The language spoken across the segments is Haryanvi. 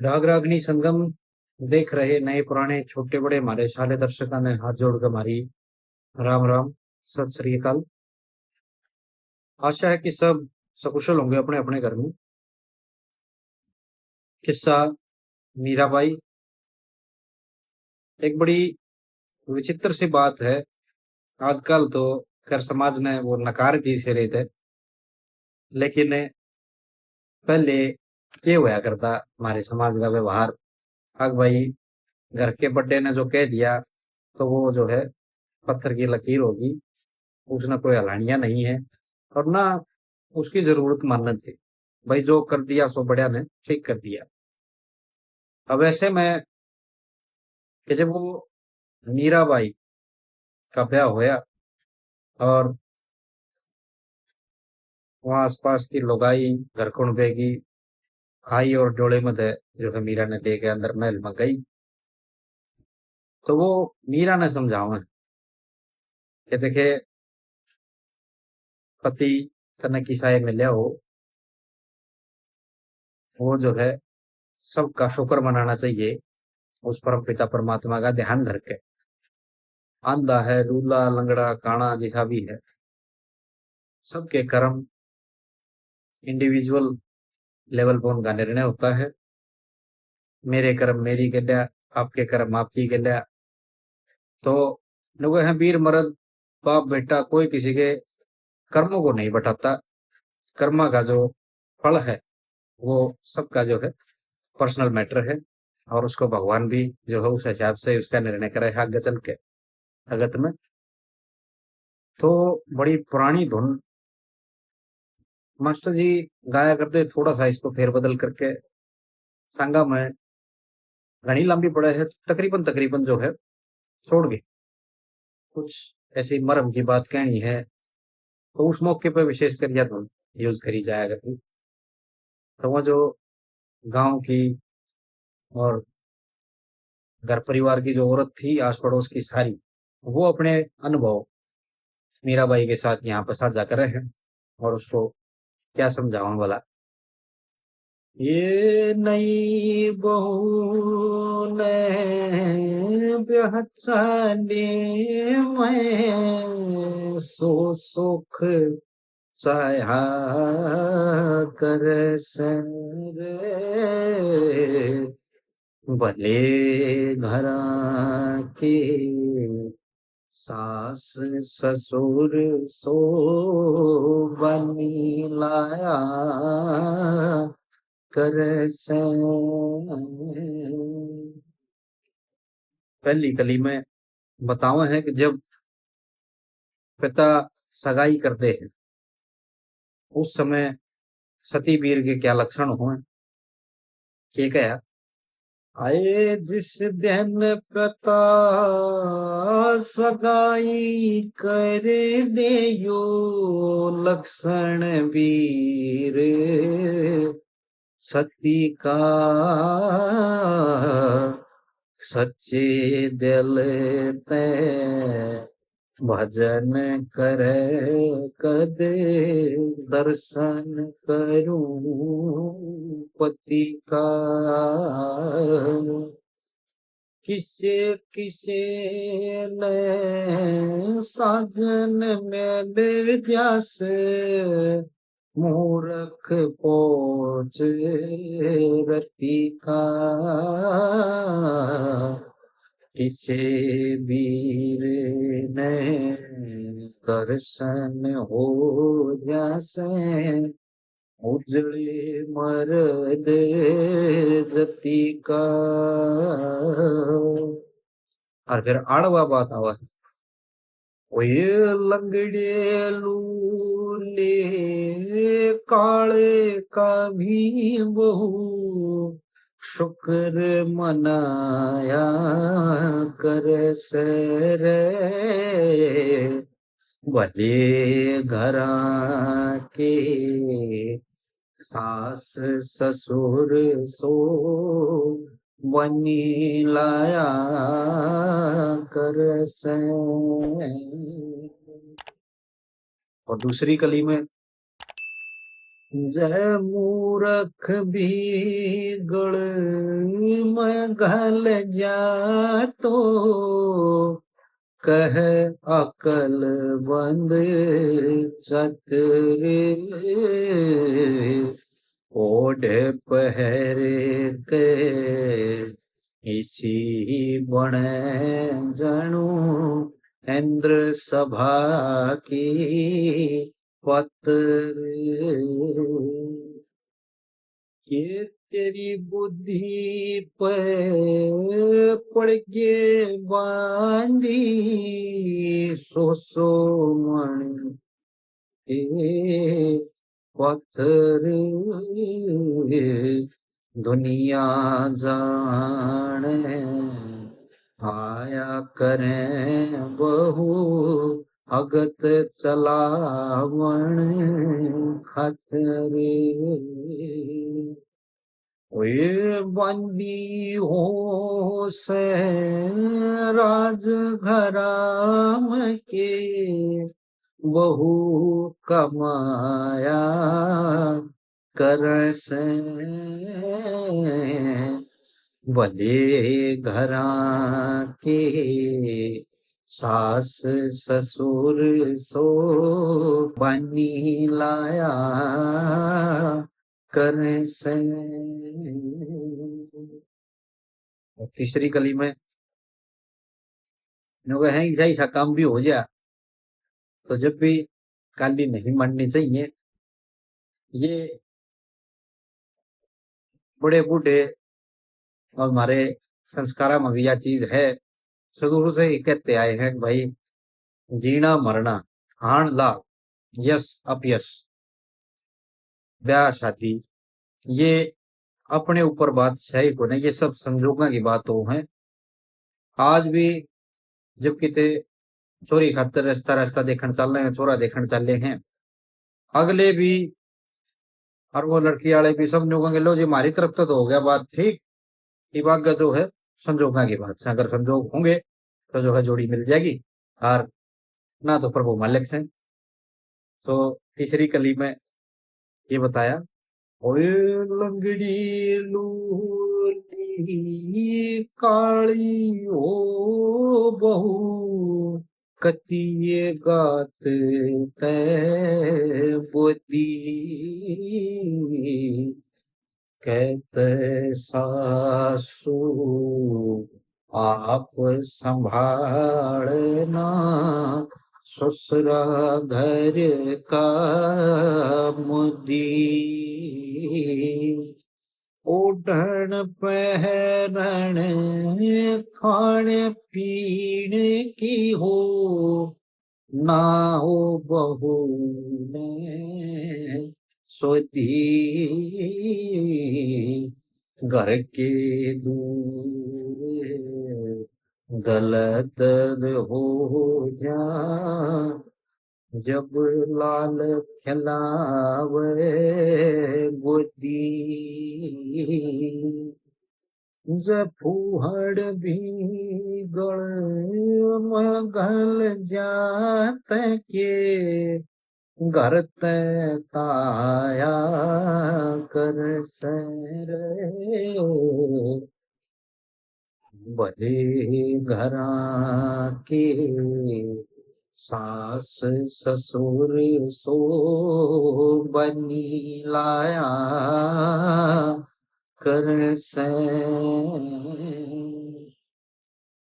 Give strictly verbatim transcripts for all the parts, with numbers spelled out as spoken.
राग रागनी संगम देख रहे नए पुराने, छोटे बड़े हमारे सारे दर्शकों ने हाथ जोड़ के हमारी राम राम, सत श्री अकाल। आशा है कि सब सकुशल होंगे अपने अपने घर में। किस्सा मीराबाई। एक बड़ी विचित्र सी बात है। आजकल तो खैर समाज ने वो नकार दी से रहे थे, लेकिन पहले के होया करता हमारे समाज का व्यवहार, अग भाई, घर के बड़े ने जो कह दिया तो वो जो है पत्थर की लकीर होगी, उसने कोई हलानिया नहीं है और ना उसकी जरूरत मानना चाहिए। भाई, जो कर दिया सो बड़िया ने ठीक कर दिया। अब ऐसे में कि जब वो मीराबाई का ब्याह होया और वहाँ आसपास की लुगाई, घर कुण बेगी आई और डोले में थे जो है मीरा ने लेके अंदर महल में गई, तो वो मीरा ने समझावे कि देखे, पति तने किसाए मिल्या हो, वो जो है सबका शुक्र मनाना चाहिए, उस परम पिता परमात्मा का ध्यान धर के। आंधा है, लूला, लंगड़ा, काणा, जैसा भी है, सबके कर्म इंडिविजुअल लेवल पर उनका निर्णय होता है। मेरे कर्म मेरी गल्या, आपके कर्म आपकी गल्या। तो नुगे हैं वीर मर्द, बाप बेटा कोई किसी के कर्मों को नहीं बटाता। कर्मा का जो फल है वो सबका जो है पर्सनल मैटर है, और उसको भगवान भी जो है उस हिसाब से उसका निर्णय करे आगे चल के अगत में। तो बड़ी पुरानी धुन मास्टर जी गाया करते, थोड़ा सा इसको फेरबदल करके संगा में घणी लंबी पड़े है, तो तकरीबन तकरीबन जो है छोड़ गए। कुछ ऐसी मरम की बात कहनी है तो उस मौके पर विशेष कर यह धुन यूज करी जाया करती। तो वो जो गांव की और घर परिवार की जो औरत थी आस पड़ोस की सारी, वो अपने अनुभव मीराबाई के साथ यहाँ पर साझा करे हैं और उसको क्या समझावन वाला। ये नई बहू ने ब्याह चाली में सो सुख चाह्या कर से रे, भले घरां की सास ससुर सो बनी लाया कर से। पहली कली में बतावे है कि जब पिता सगाई करते हैं, उस समय सती वीर के क्या लक्षण हों, के कहा? आए जिस दिन पिता सगाई कर दे यो लक्षण वीर सती का, सच्चे दिल ते भजन करे कद दर्शन करूं पति का। किसे किसे ने साजन मिल जास मूरख पोच रति का, किसे वीर ने दर्शन हो जासे उजड़े मर्द जति का। और फिर आड़वा बात आवे, ओए लंगड़े लूले काले का भी बहु शुक्र मनाया कर से रे, भले घरां के सास ससुर सो बनी लाया कर से। और दूसरी कली में जै मूरख भी गल में घल जा तो कह अकलमंद चतुर। ओढ़ पहर के इसी बने जणु इंद्र सभा की पत्तर। के तेरी बुद्धि पे पड़ गए बांधी सौ सौ मण के पत्थर। दुनिया जाने आया करें बहु अगत चलावण खातर। ओए बांदी हो से राज घराम के बहु कमाया कर से। भले घरा के सास ससुर सो बानी लाया कर से। और तीसरी कली में इन्हों कहे हैं, ऐसा, ऐसा काम भी हो जा, तो जब भी काली नहीं माननी चाहिए। ये बड़े बूढ़े और हमारे संस्कारा में भी यह चीज है, शुरू से ही कहते आए हैं कि भाई, जीना मरना, हाण लाभ, यश अपयश, ब्याह शादी, ये अपने ऊपर बात सही को नहीं, ये सब संजोगों की बात हो है। आज भी जब किते छोरी खातर रास्ता, रास्ता देखण चल रहे हैं, छोरा देखण चल रहे हैं, अगले भी और वो लड़की वाले भी सब न्यू कहेंगे, "लो जी, हमारी तरफ तो, तो हो गया बात ठीक, इब आगे जो है संजोगों की बात से, अगर संजोग होंगे तो जो है जोड़ी मिल जाएगी, और ना तो प्रभु मालिक से।" तो तीसरी कली में ये बताया, "ओए लंगड़ी लूली काली ओ बहू, कतिए गात तै बोदी, कहते सासू आप संभालना, ससुरा घर का मुदी।" ओढ़ण पहरण खाण पीण की हो, ना हो बहू ने सोधी, घर के दूर दलदल हो जा, जब लाल खिलावे गोदी। जब फूहड़ भी गल में घल जात के, घर तै ताया कर सै रे। भले घरा के सास ससुर सो बनी लाया कर सै।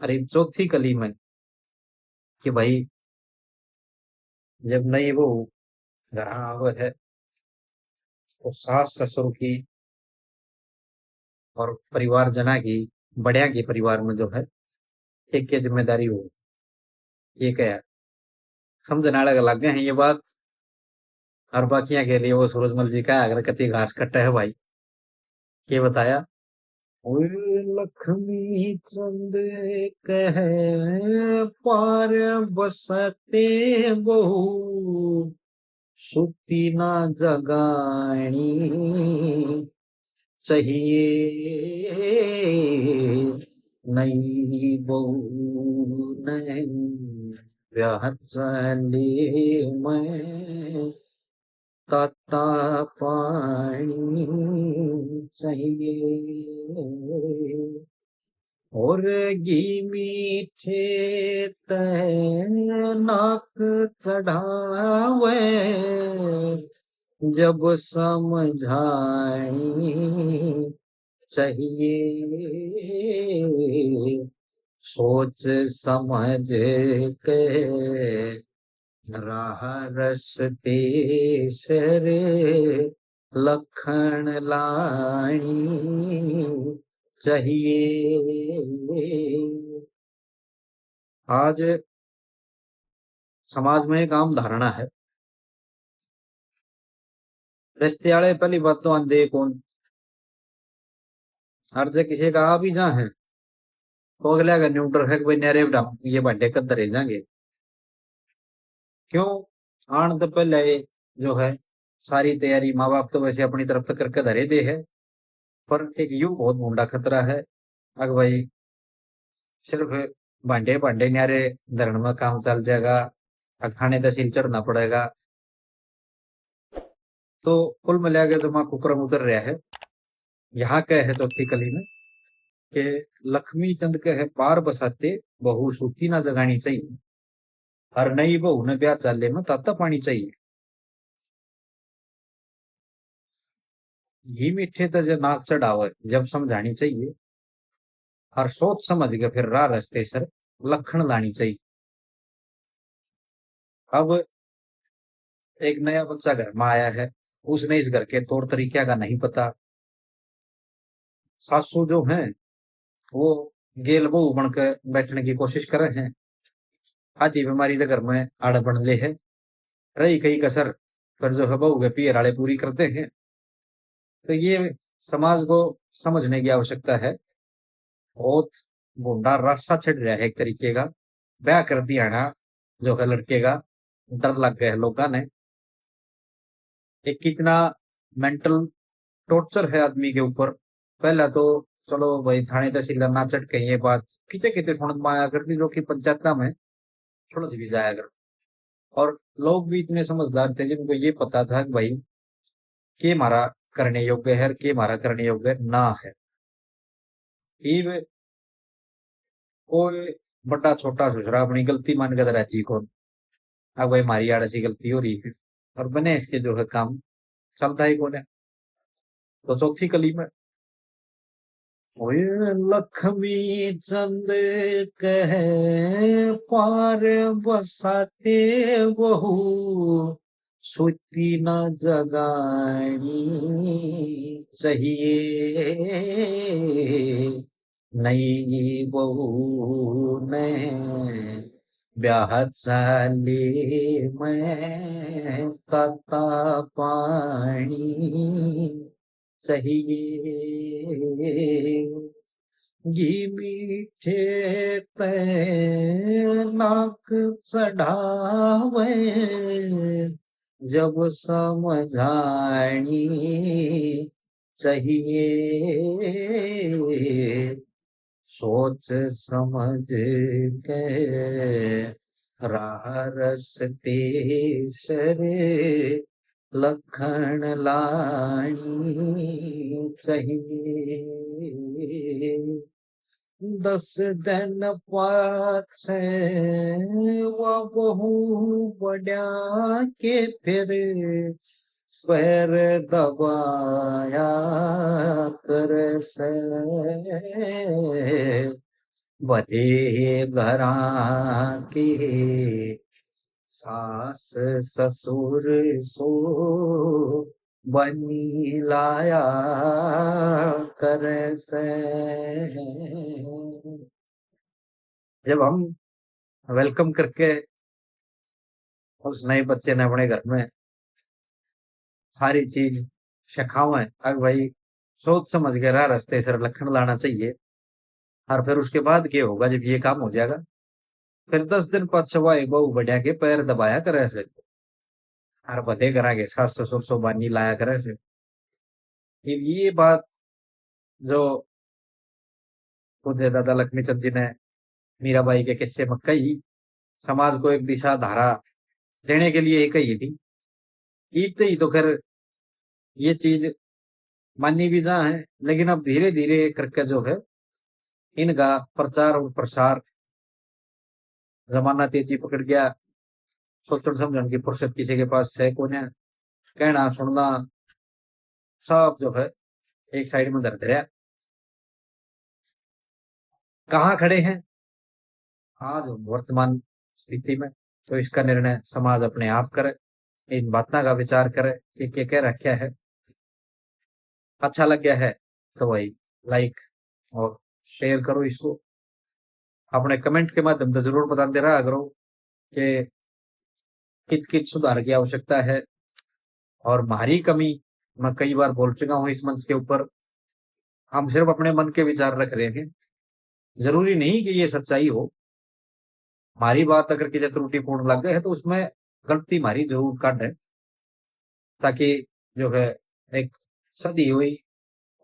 अरे चौथी कली में कि भाई, जब नई बहू घर आवे है तो सास ससुर की और परिवार जना की, बड़िया की परिवार में जो है एक के जिम्मेदारी हो, ये क्या समझने वाले लग गए हैं ये बात। और बाकियां के लिए वो सूरजमल जी का अगर कति घास कट्टा है भाई, ये बताया। ओए लक्ष्मी चंद कह पार बसते बहू, सुती ना जगानी चाहिए, नई बहू ने ब्याह चली में ताता पानी चाहिए। और घी मीठे तै नाक चढ़ावे, जब समझानी चाहिए। सोच समझ के राह रस्ते सर लखण लानी चाहिए। आज समाज में एक आम धारणा है, रिश्ते वाले पहली बात तो आंदे कौन, और जे किसी का आ भी जा है तो अगले का न्यू डर है कि भाई न्यारे बड़ा ये भांडे कद धरे जाएंगे। क्यों? आण तो पहले ये जो है सारी तैयारी माँ बाप तो वैसे अपनी तरफ तो करके धरे दे है, पर एक यू बहुत भूंडा खतरा है। अग भाई सिर्फ भांडे भांडे न्यारे धरण में काम चल जाएगा, अग थाने तहसील चढ़ना पड़ेगा। तो कुल मिला के जो माँ कुकरम उतर रहा है, यहाँ कह है चौथी कली में कि लक्ष्मी चंद कह है पार बसाते, बहू सूती ना जगानी चाहिए, हर नई बहू ने ब्याह चाले में ताता पानी चाहिए। घी मीठे तै जे नाक चढ़ावे, जब समझानी चाहिए, हर सोच समझ के फिर राह रस्ते सर लखण लानी चाहिए। अब एक नया बच्चा घर में आया है, उसने इस घर के तौर तरीके का नहीं पता। सासू जो हैं, वो गेल बहू बन के बैठने की कोशिश करे हैं। आधी बीमारी तो घर में आड़ बन ले है, रही कई कसर, पर जो है बहू के पीहर वाले पूरी करते हैं। तो ये समाज को समझने की आवश्यकता है। बहुत भूंडा रास्ता छड़ रहा है एक तरीके का। ब्याह कर दिया ना जो है लड़के का, डर लग गया है लोगों ने। एक कितना मेंटल टॉर्चर है आदमी के ऊपर। पहला तो चलो भाई थाने तहसीलदार ना चढ़ के ये बात किते किते सुनत में आया करती, जो कि पंचायत में सुलझ भी जाया कर। और लोग भी इतने समझदार थे जिनको ये पता था कि भाई के मारा करने योग्य है और के मारा करने योग्य ना है। इब कोई बड़ा छोटा सुसरा अपनी गलती मान के तो राजी कौन। अब भाई मारी आड़ सी गलती हो रही है और बने इसके जो है काम चलता ही कौन है। तो चौथी कली में ओए लक्ष्मी चंद कह पार बसाते बहू सोती ना जगानी चाहिए। नई बहू ने ब्याह चाली में ताता पानी चाहिए। घी मीठे तै नाक चढ़ावे, जब समझानी चाहिए। सोच समझ के राह रस्ते सर लखण लानी चाहिए। दस दिन पाछे वा बहू बड़्या के फिर पैर दबाया कर से। भले घरा के सास ससुर सो बनी लाया कर से। जब हम वेलकम करके उस नए बच्चे ने अपने घर में सारी चीज सिखावे, अब भाई सोच समझ के राह रस्ते सर लखण लाना चाहिए। और फिर उसके बाद के होगा, जब ये काम हो जाएगा, फिर दस दिन पाछे वाए बहू बढ़िया के पैर दबाया करे से, और भले करा के सास ससुर सो बनी लाया करे से। ये, ये बात जो पूज्य दादा लक्ष्मी चंद जी ने मीराबाई के किस्से में कही, समाज को एक दिशा धारा देने के लिए ही कही थी ईब ते ही तो खैर ये चीज मानी भी जा है, लेकिन अब धीरे धीरे करके जो है इनका प्रचार और प्रसार जमाना तेजी पकड़ गया, सोचण समझण की फुर्सत किसी के पास है कोन्या, कहना सुनना सब जो है एक साइड में धर धरया। कहाँ खड़े हैं आज वर्तमान स्थिति में, तो इसका निर्णय समाज अपने आप करे, इन बातों का विचार करे कि क्या क्या रखा है। अच्छा लग गया है तो भाई लाइक और शेयर करो इसको, अपने कमेंट के माध्यम से जरूर बताते रहा करो कि कित कित सुधार की आवश्यकता है। और म्हारी कमी, मैं कई बार बोल चुका हूँ इस मंच के ऊपर, हम सिर्फ अपने मन के विचार रख रहे हैं, जरूरी नहीं कि ये सच्चाई हो। म्हारी बात अगर किसी त्रुटिपूर्ण लग गए है तो उसमें गलती म्हारी जरूर काढे, ताकि जो है एक सदी हुई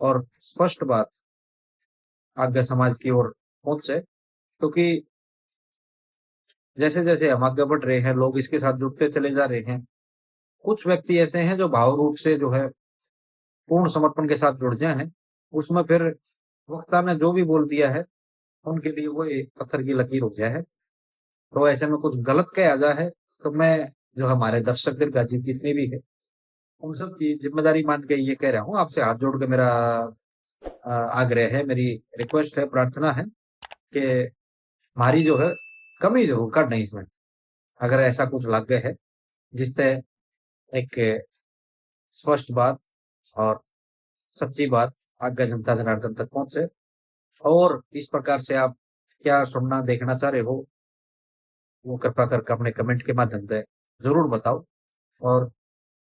और स्पष्ट बात आगे समाज की ओर पहुंचे, क्योंकि जैसे जैसे हम आगे बढ़ रहे हैं, लोग इसके साथ जुड़ते चले जा रहे हैं। कुछ व्यक्ति ऐसे हैं जो भाव रूप से जो है पूर्ण समर्पण के साथ जुड़ जाए हैं, उसमें फिर वक्ता ने जो भी बोल दिया है उनके लिए वो एक पत्थर की लकीर हो गया है। तो ऐसे में कुछ गलत कहा जा है तो मैं जो हमारे दर्शक दीर्घा जी जितने भी है उन सब की जिम्मेदारी मान के ये कह रहा हूँ, आपसे हाथ जोड़ के मेरा आग्रह है, मेरी रिक्वेस्ट है, प्रार्थना है कि हमारी जो है कमी जरूर काढना इसमें, अगर ऐसा कुछ लग गया है जिससे एक स्पष्ट बात और सच्ची बात आगे जनता जनार्दन तक पहुंचे। और इस प्रकार से आप क्या सुनना देखना चाह रहे हो वो कृपा करके अपने कमेंट के माध्यम से जरूर बताओ। और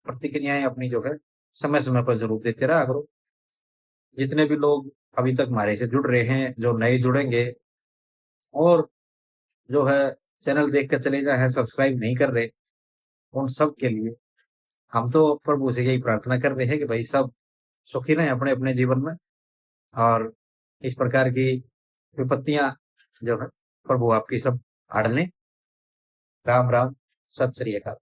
प्रतिक्रियाएं अपनी जो है समय समय पर जरूर देते रहा करो। जितने भी लोग अभी तक हमारे से जुड़ रहे हैं, जो नए जुड़ेंगे और जो है चैनल देख कर चले जाए हैं, सब्सक्राइब नहीं कर रहे, उन सब के लिए हम तो प्रभु से यही प्रार्थना कर रहे हैं कि भाई सब सुखी रहें अपने अपने जीवन में। और इस प्रकार की विपत्तियां जो है प्रभु आपकी सब हाड़ लें। राम राम, सत श्री अकाल।